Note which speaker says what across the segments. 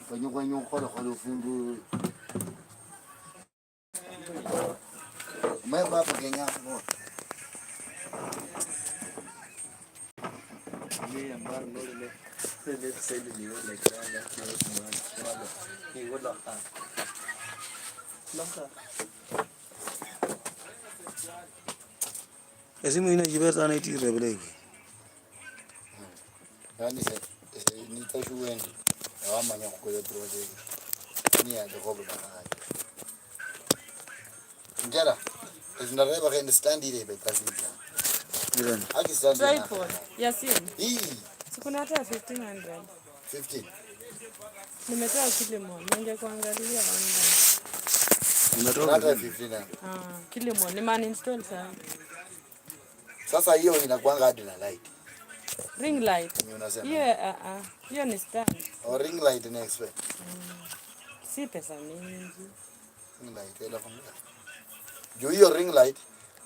Speaker 1: Kwenye ukhola khola ufundu. Mwe baba Kenya hapo.
Speaker 2: Esimu ino chipesana itire vile.
Speaker 1: Yani se nitashuwendi awamanya kukola project ni ya dogo bana. Njara ezindareba kende stand ile betazinja.
Speaker 2: Irene.
Speaker 1: Aki stand ina.
Speaker 3: Tripod ya simu.
Speaker 1: Hii
Speaker 3: Si kuna hata ya 1500.
Speaker 1: 15.
Speaker 3: Nimetoa Kilimall, ningekuangalia online.
Speaker 2: Umetoka
Speaker 1: Hata
Speaker 2: vipi?
Speaker 1: 15.
Speaker 3: Ah, Kilimall ni man install sana.
Speaker 1: Sasa hiyo inakuanga hadi na light.
Speaker 3: Ring light.
Speaker 1: Ni unasema.
Speaker 3: Hiyo ah ah, hiyo ni stand.
Speaker 1: O ring light next week.
Speaker 3: Si pesa mingi.
Speaker 1: Ring light elfu ngapi? Juu hiyo ring light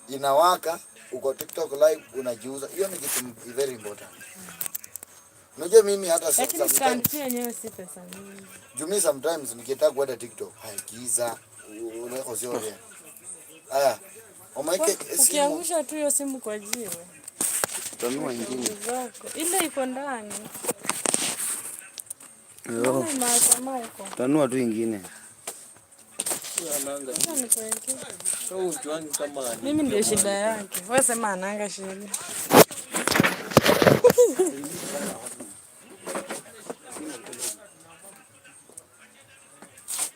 Speaker 1: inawaka, uko TikTok live unajiuza. Hiyo ni kitu very important. Unajua mimi hata
Speaker 3: Lakini stand
Speaker 1: sometimes
Speaker 3: pia yenyewe si pesa mingi.
Speaker 1: juu mimi sometimes nikitaka kwenda TikTok, hai giza, unaweka sio ile. Aya. Umaike simu
Speaker 3: Ukiangusha tu hiyo simu kwa jiwe.
Speaker 2: Tanua ingine.
Speaker 3: Zako. Ile iko ndani.
Speaker 2: Yo.
Speaker 3: Mbona imekwama huko?
Speaker 2: Tanua tu ingine.
Speaker 3: Sasa nikuwekee. Mimi ndio shida yake. Wewe sema ananga shida.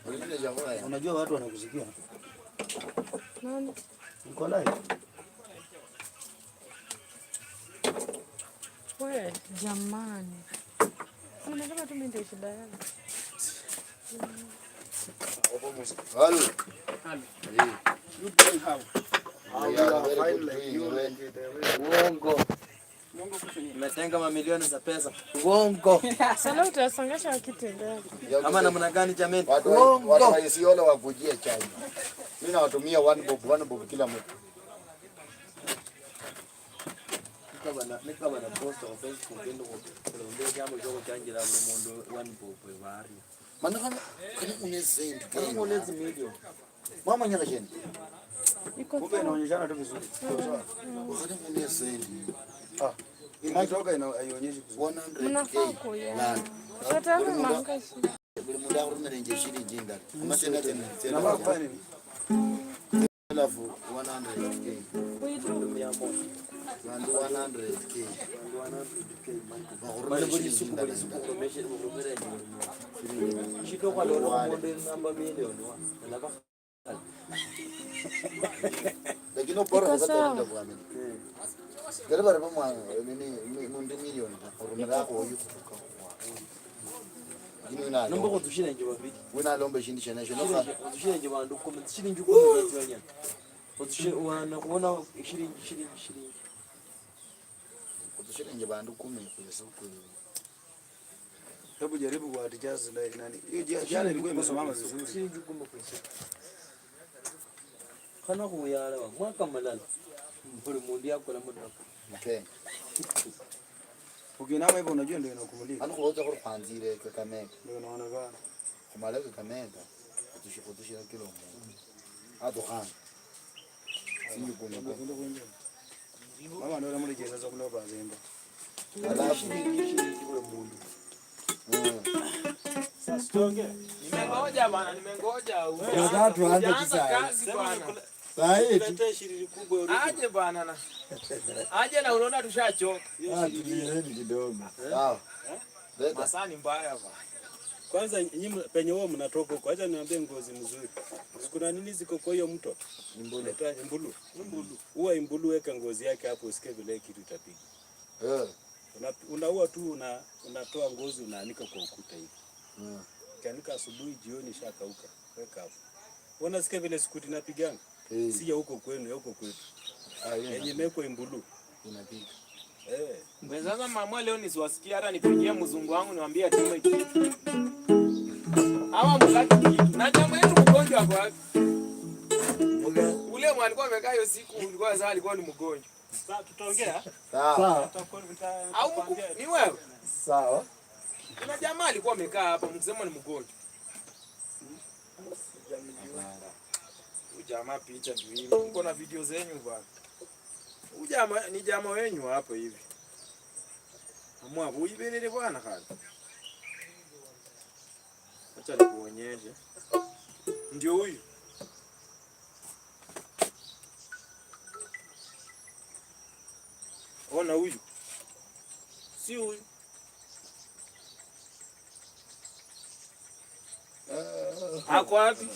Speaker 1: Ulipile chakula ya.
Speaker 2: Unajua watu wanakusikia.
Speaker 3: Nani?
Speaker 2: Uko live.
Speaker 3: We, jamani. Nimesema tu mimi ndio shida yake.
Speaker 1: Halo.
Speaker 4: You doing how?
Speaker 1: Yeah, very good doing, well.
Speaker 5: Uongo. Umetenga mamilioni za pesa. Uongo.
Speaker 3: Sasa utasongesha kitu mbele.
Speaker 5: Ama namna gani jameni?
Speaker 1: Watu wa- watu
Speaker 5: Uongo.
Speaker 1: wa Isiolo wakujie chai. Mimi nawatumia one bob, one bob kila mtu.
Speaker 5: Nika bana post on Facebook ndo kulonde jambo choko chanjira mundu one bob bari.
Speaker 1: Maana kana kana unezendi.
Speaker 5: Kama unezi milioni.
Speaker 1: Mama nyaka cheni.
Speaker 3: Iko
Speaker 2: Kumbe inaonyeshana tu vizuri.
Speaker 1: Wakati unezendi.
Speaker 2: Ikitoka ina haionyeshi vizuri.
Speaker 1: 100k.
Speaker 3: mnafaa kuya.
Speaker 1: Land.
Speaker 3: Sasa manga shida.
Speaker 1: Buli mundu akhurumira nje shilingi indala. Amasenda tena.
Speaker 2: Inafaa kufanya nini?
Speaker 1: Alafu 100k.
Speaker 3: We do.
Speaker 1: Vandu 100k.
Speaker 5: Mali
Speaker 1: Bakhurumira
Speaker 5: buli
Speaker 1: shilingi
Speaker 5: suku
Speaker 1: indala.
Speaker 5: buli suku kuromeshe kuromera ni. Shito kwa lolo mundu namba milioni wa. Alaba.
Speaker 1: Lakini ubora
Speaker 3: Iko
Speaker 1: wakati
Speaker 3: sawa.
Speaker 1: enda kuamini. Karibu aripo mwana nini mundu milioni urumira oyu kutuka. Lakini
Speaker 5: Nomba
Speaker 1: unalo.
Speaker 5: kutushira nje babiri.
Speaker 1: Unalomba shindu chenesho nofa.
Speaker 5: Shilingi bandu kumi, shilingi kumi zonyana. Utushe wana kuona shilingi shilingi shilingi.
Speaker 1: Kutushilingi bandu 10 kuisuku.
Speaker 2: Hebu jaribu kuadjust like nani. Hiyo jana ilikuwa imesimama vizuri.
Speaker 5: Shilingi kumi kwa siku. Kana kuyala wa mwaka malala. Buli mundu yakola mudaka.
Speaker 1: Okay.
Speaker 2: Ukiinama hivyo unajua ndio inakumulika.
Speaker 1: Ano kuloza kuri kwanzire Kakamega.
Speaker 2: Ndio inaonekana.
Speaker 1: Kumala Kakamega. Kutushira kilo mundu. Adukhana. Sinyu kumi kumi.
Speaker 2: Mama ndio amulijeza za kuloba zemba.
Speaker 1: Alafu
Speaker 5: Shilingi shilingi buli mundu.
Speaker 4: Nimengoja bana, nimengoja.
Speaker 1: Nataka tuanze
Speaker 4: Hujaanza
Speaker 1: kisaa.
Speaker 4: kazi bana.
Speaker 1: Saa hii tu.
Speaker 4: Aje bana na. Aje na unaona tushachoka.
Speaker 1: Ah, tulieni kidogo. Sawa. Leta.
Speaker 4: Masaa ni mbaya bana.
Speaker 6: Kwanza nyinyi penye huo mnatoka huko, acha niambie ngozi mzuri. Kuna nini ziko kwa hiyo mto?
Speaker 1: Imbulu.
Speaker 6: Inaitwa Imbulu. Imbulu. Huwa imbulu weka ngozi yake hapo usikie vile kitu itapiga.
Speaker 1: Eh.
Speaker 6: Unaua tu unatoa ngozi unaanika kwa ukuta hivi. Ukianika asubuhi jioni ishakauka. Weka hapo. Unasikia vile sukuti inapigana?
Speaker 1: Eh.
Speaker 6: Si ya huko kwenu, ya huko kwetu.
Speaker 1: Ah, hiyo
Speaker 6: Yenye imewekwa imbulu.
Speaker 1: inapiga.
Speaker 6: Eh.
Speaker 4: Wewe sasa mama leo nisiwasikie hata nipigie mzungu wangu niwaambie atume kitu. Hawa mzaki kitu. Na jamaa yetu mgonjwa ako wapi? Ule mwa alikuwa amekaa hiyo siku ulikuwa sasa alikuwa ni mgonjwa.
Speaker 6: Sasa tutaongea.
Speaker 1: Sawa.
Speaker 4: Au ni wewe?
Speaker 1: Sawa.
Speaker 4: Kuna jamaa alikuwa amekaa hapa mkisema ni mgonjwa. Huyu jamaa picha ndio hii. Mko na video zenyu bwana. Huyu jamaa ni jamaa wenyu hapo hivi. Amwa uibelele bwana kale. Acha nikuonyeshe. Ndio huyu. Ona huyu. Si huyu. Ako wapi?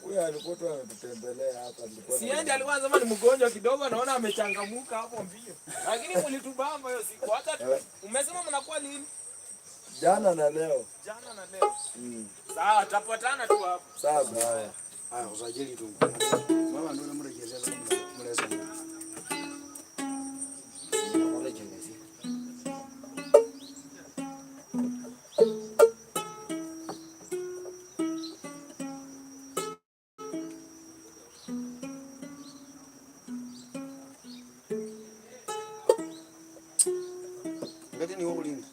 Speaker 1: Huyu alikuwa tu anatutembelea hapa alikuwa.
Speaker 4: Siendi, alikuwa anasema ni mgonjwa kidogo, naona amechangamuka hapo mbio. Lakini mlitubamba hiyo siku. Hata umesema mnakuwa lini?
Speaker 1: Jana na leo.
Speaker 4: Jana na leo. Sawa, tutapatana tu hapo.
Speaker 1: Sawa. Haya.
Speaker 2: Haya, usajili tu. Mama ndio namrejelea mleza. Ngati ni wokulinda.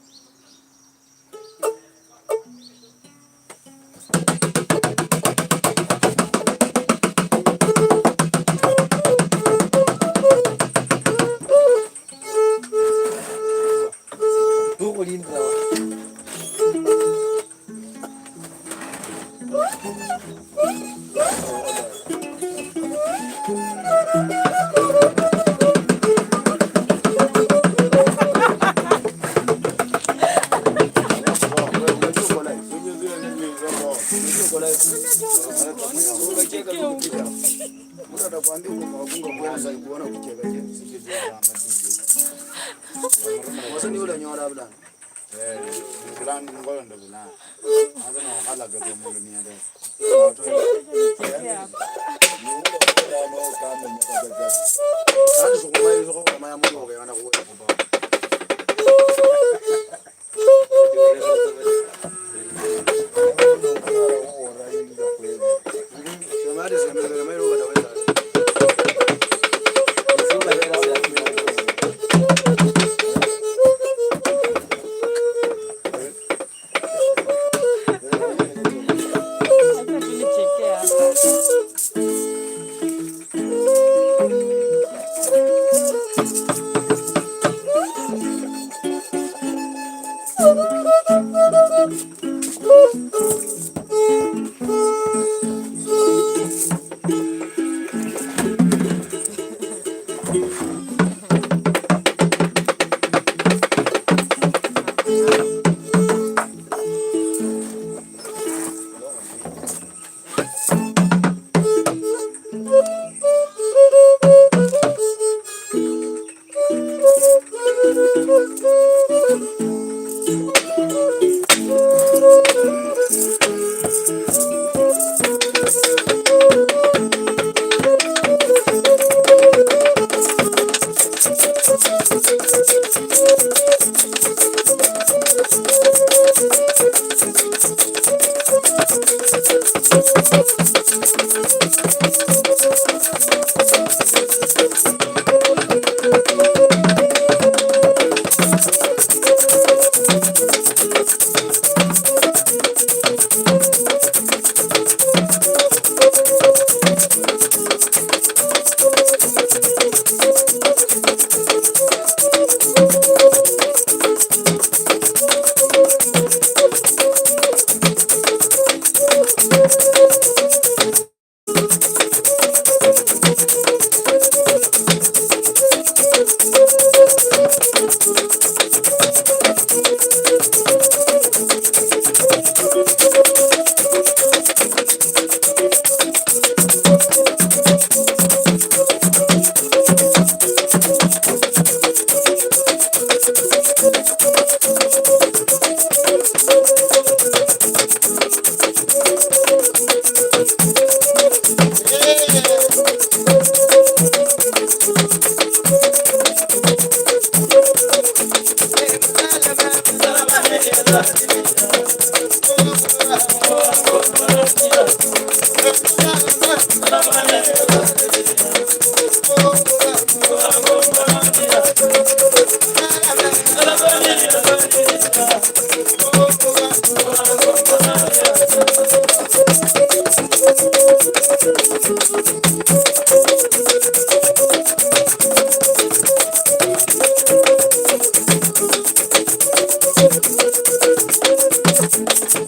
Speaker 5: Tukulinda.
Speaker 2: Mtu atakwambia uko kwa wakunga kwanza kuona ukicheka cheka. Wasa ni ule nyola labda.
Speaker 1: Fulani ngola ndo fulani. Hata na wahala kwa mundu ni ande.
Speaker 2: Sasa sukuma hizo kwa maya mungu kwa yana kwa. Sema sema sema ile wataweza.
Speaker 3: Acha tulichekea hapa.
Speaker 1: Thank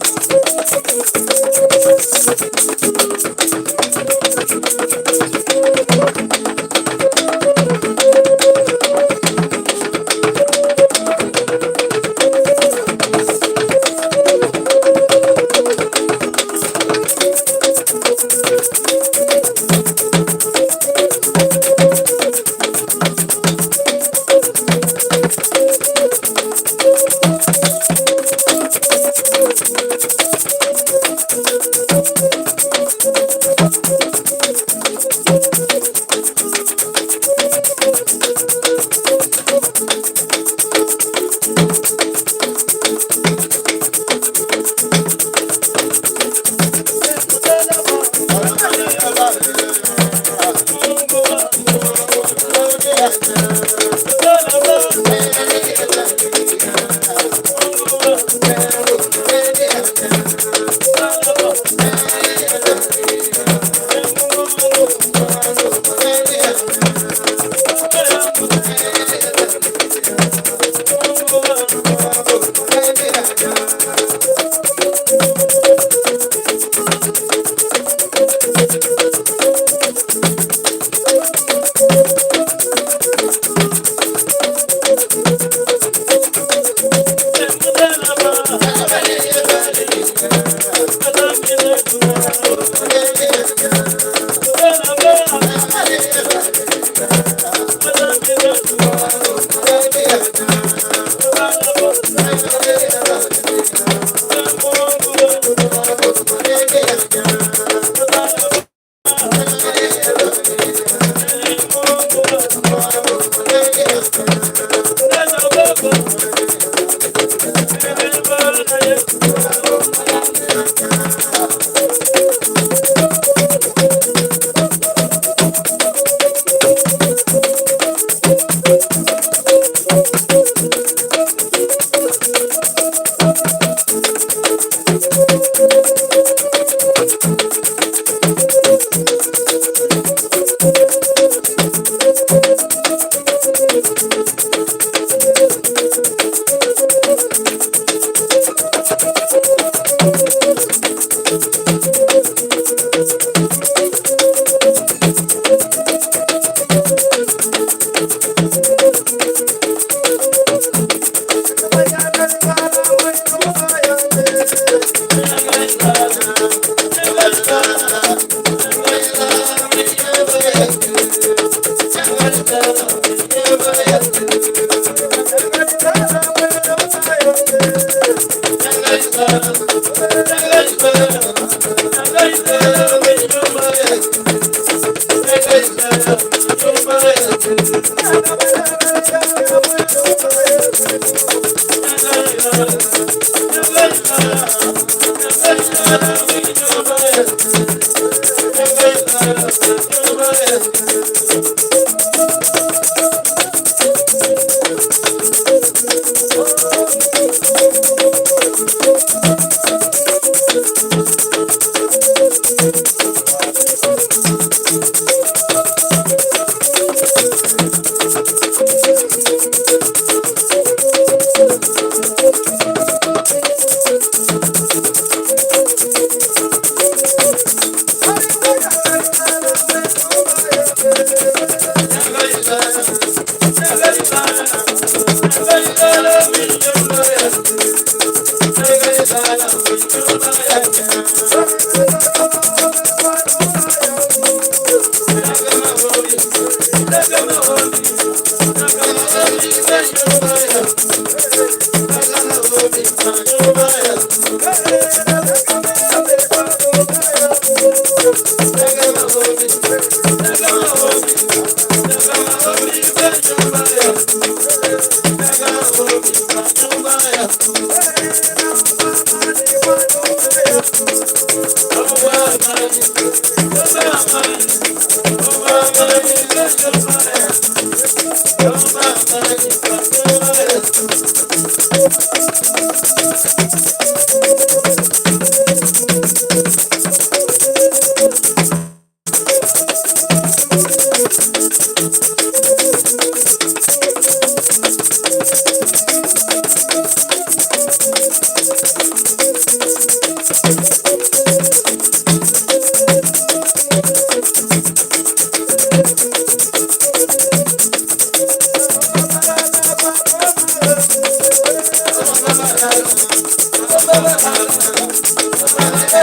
Speaker 1: you.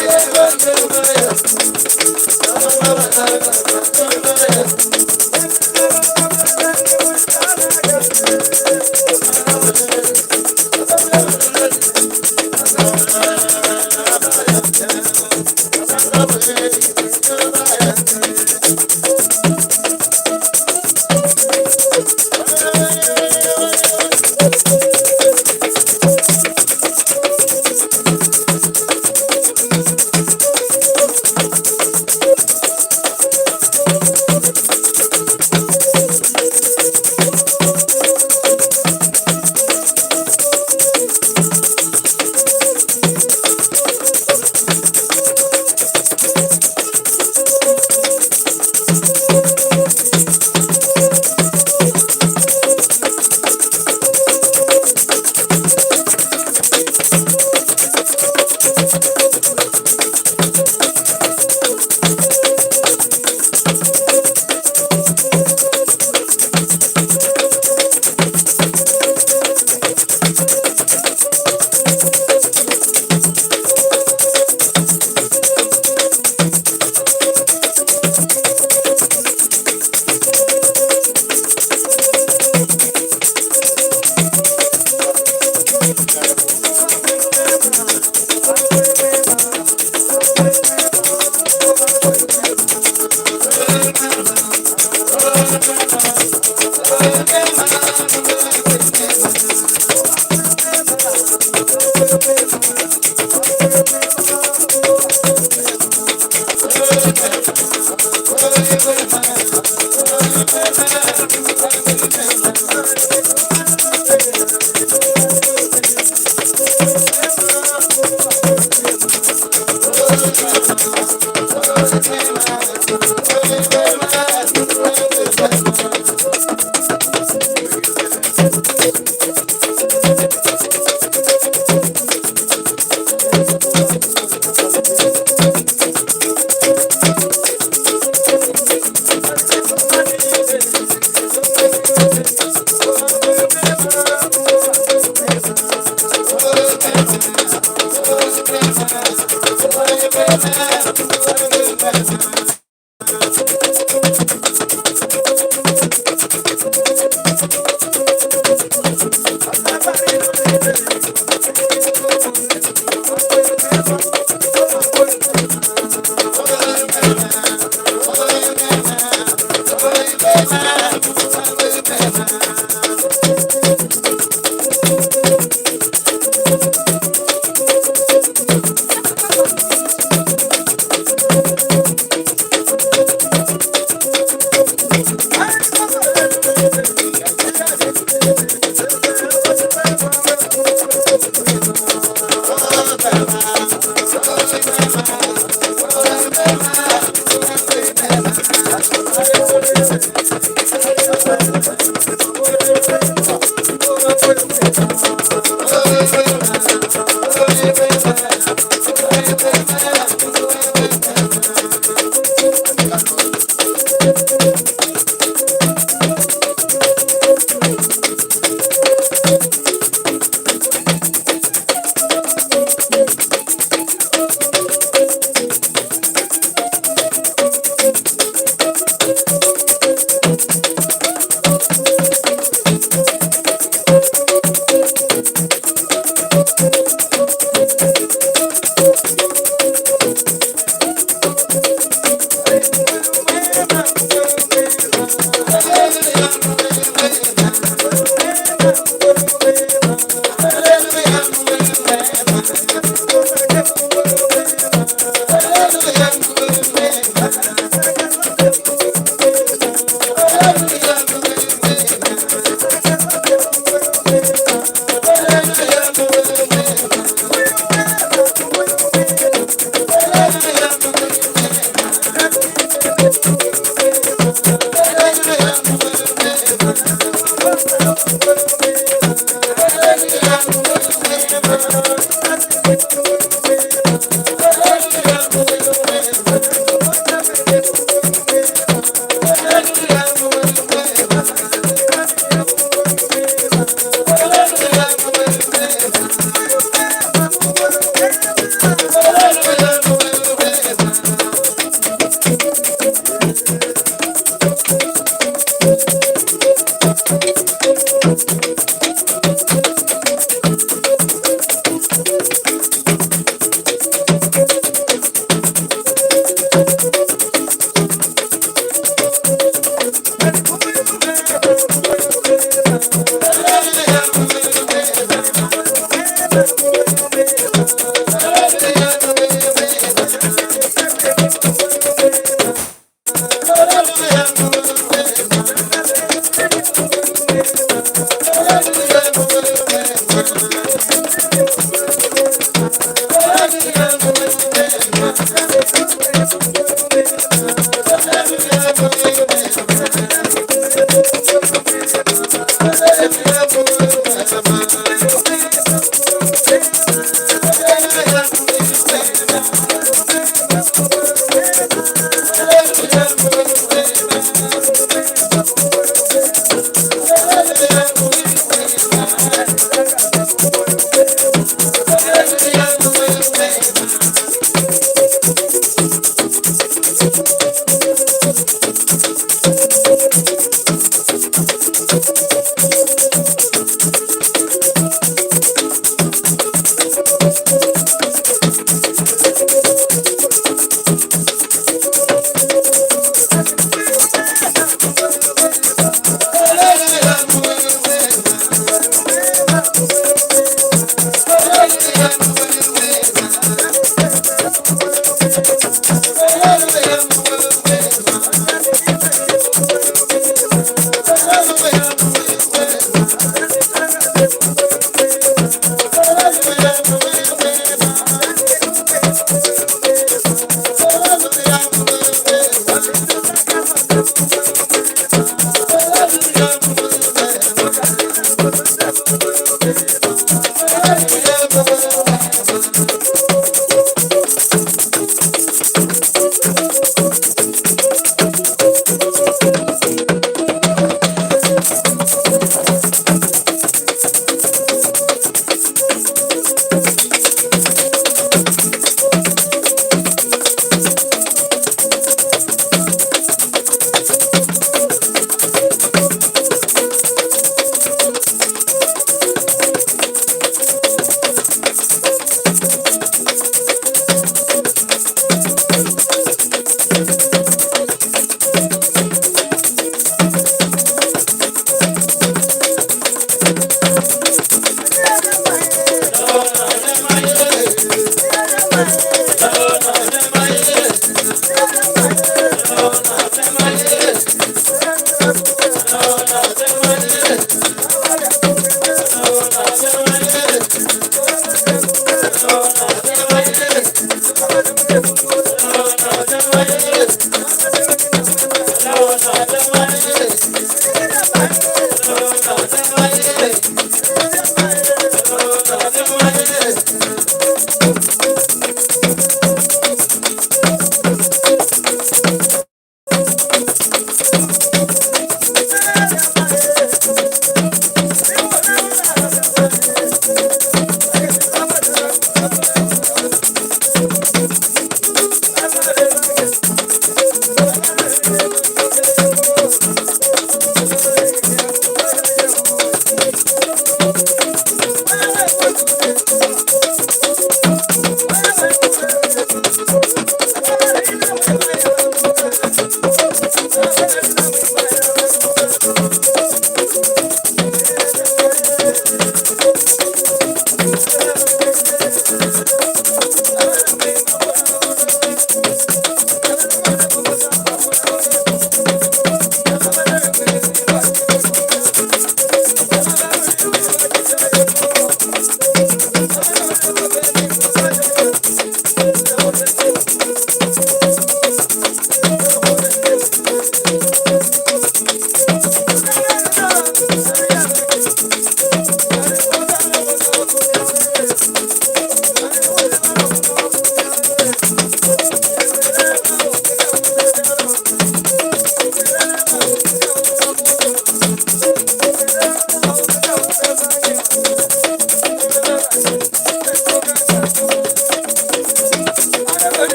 Speaker 1: Hallelujah.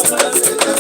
Speaker 1: Thank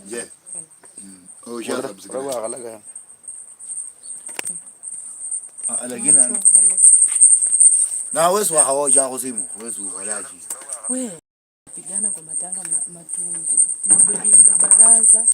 Speaker 1: Yeah. Oh, yeah, lakini na wewe wahaoja kusimu wewe uhalaji
Speaker 3: We pigana kwa matanga matungu na baraza.